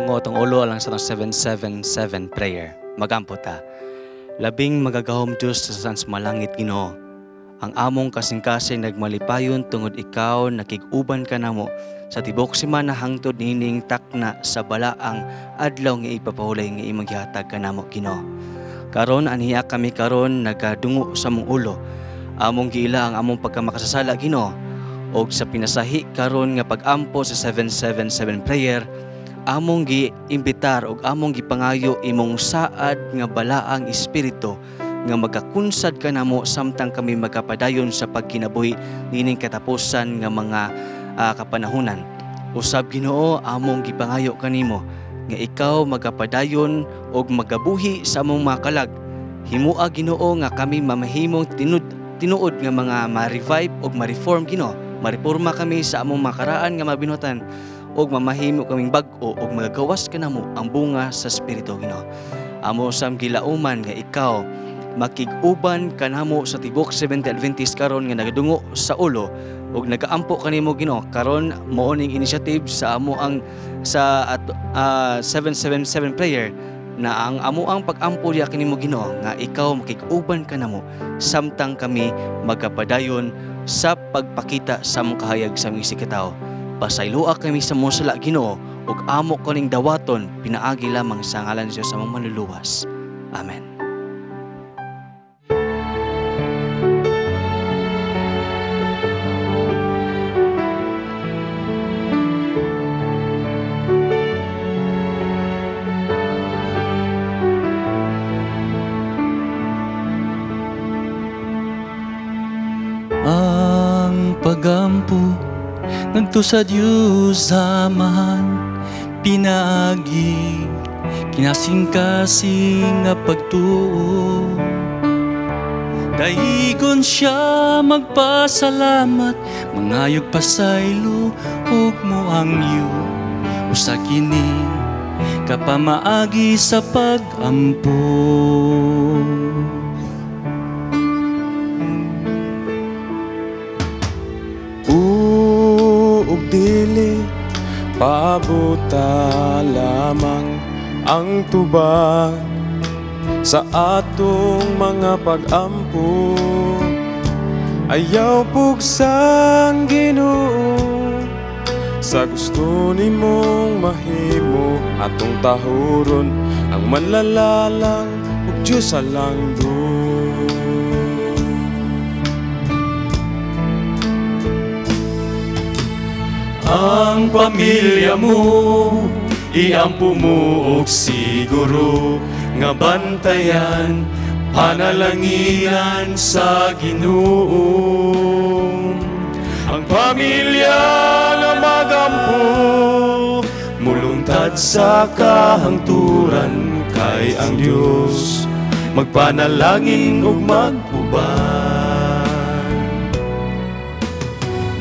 Dungo atong ulo alang sa atong 777 prayer. Magampo ta. Labing magagahom Dios sa sans malangit Ginoo. Ang among kasing-kasing nagmalipayon tungod ikaw nakig-uban kanamo sa tibok semana hangtod niining takna sa balaang adlaw nga ipapahulay nga imong gihatag kanamo Ginoo. Karon anhiya kami karon nagadungo sa among ulo. Among giila ang among pagkamakasasala Ginoo og sa pinasahi karon nga pag-ampo sa 777 prayer among giimbitar og among gipangayo imong saad nga balaang espiritu nga magakunsad kanamo samtang kami magkapadayon sa pagkinabuhi niining katapusan nga mga kapanahunan. Usab Ginoo, among gipangayo kanimo nga ikaw magapadayon og magabuhi sa among mga kalag. Himua Ginoo nga kami mamahimong tinuod nga mga ma-revive og ma-reform Ginoo. Mareporma kami sa among makaraan nga mabinuhatan og mamahimo kaming bag-o og magagawas kanamo ang bunga sa espiritu Ginoo. Amo sam gilauman nga ikaw makig-uban kanamo sa tibok Seventh-day Adventist karon nga nagadungo sa ulo ug nagaampo kanimo Ginoo. Karon mao ning initiative sa amo ang sa 777 prayer na ang amo ang pag-ampo diha kanimo Ginoo nga ikaw makig-uban kanamo samtang kami magapadayon sa pagpakita sa among kahayag sa aming isigkatawo. Pasayloa kami sa among sala Ginoo ug amo kaning dawaton pinaagi lamang sa ngalan ni Jesus among manluluwas. Amen. Ang pagampo ngadto sa Dios Amahan, pinaagi kinasingkasing nga pagtuo. Daigon siya magpasalamat, mangayog pasaylo ug moangyo. Usa kini kapamaagi sa pagampo. Ug dili paabuta lamang ang tubag sa atong mga pag-ampo. Ayaw pugsang Ginoo sa gusto nimong mahimo, atong tahuron ang manlalalang ug Dios alang do. Ang pamilya mo iampo mo og siguro nga bantayan, panalanginan sa Ginoo. Ang pamilya nga magampo mulungtad sa kahangturan, kay ang Dios magpanalangin ug magpuban.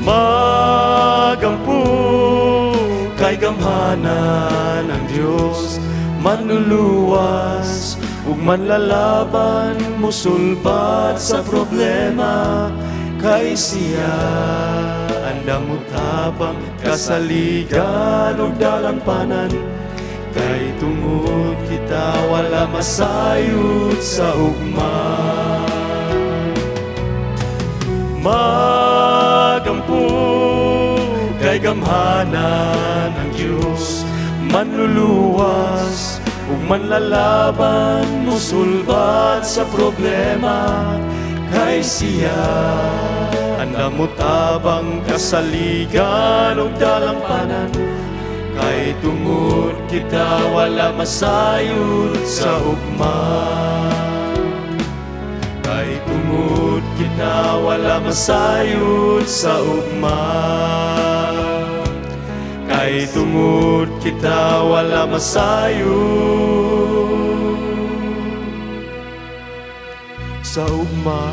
Magampo kay gamhanan ang Dios, manluluwas ug manlalaban, musulbad sa problema, kay siya andam tabang kasaligan ug dalampanan. Kay tungod kita wala masayod sa ugma. Magampo kay gamhanan ang Dios, manluluwas ug manlalaban, musulbad sa problema, kay siya andam tabang kasaligan ug dalampanan. Kay tungod kita wala masayod sa ugma. Kay tungod kita wala masayod sa ugma. Kay tungod kita wala masayod sa ugma.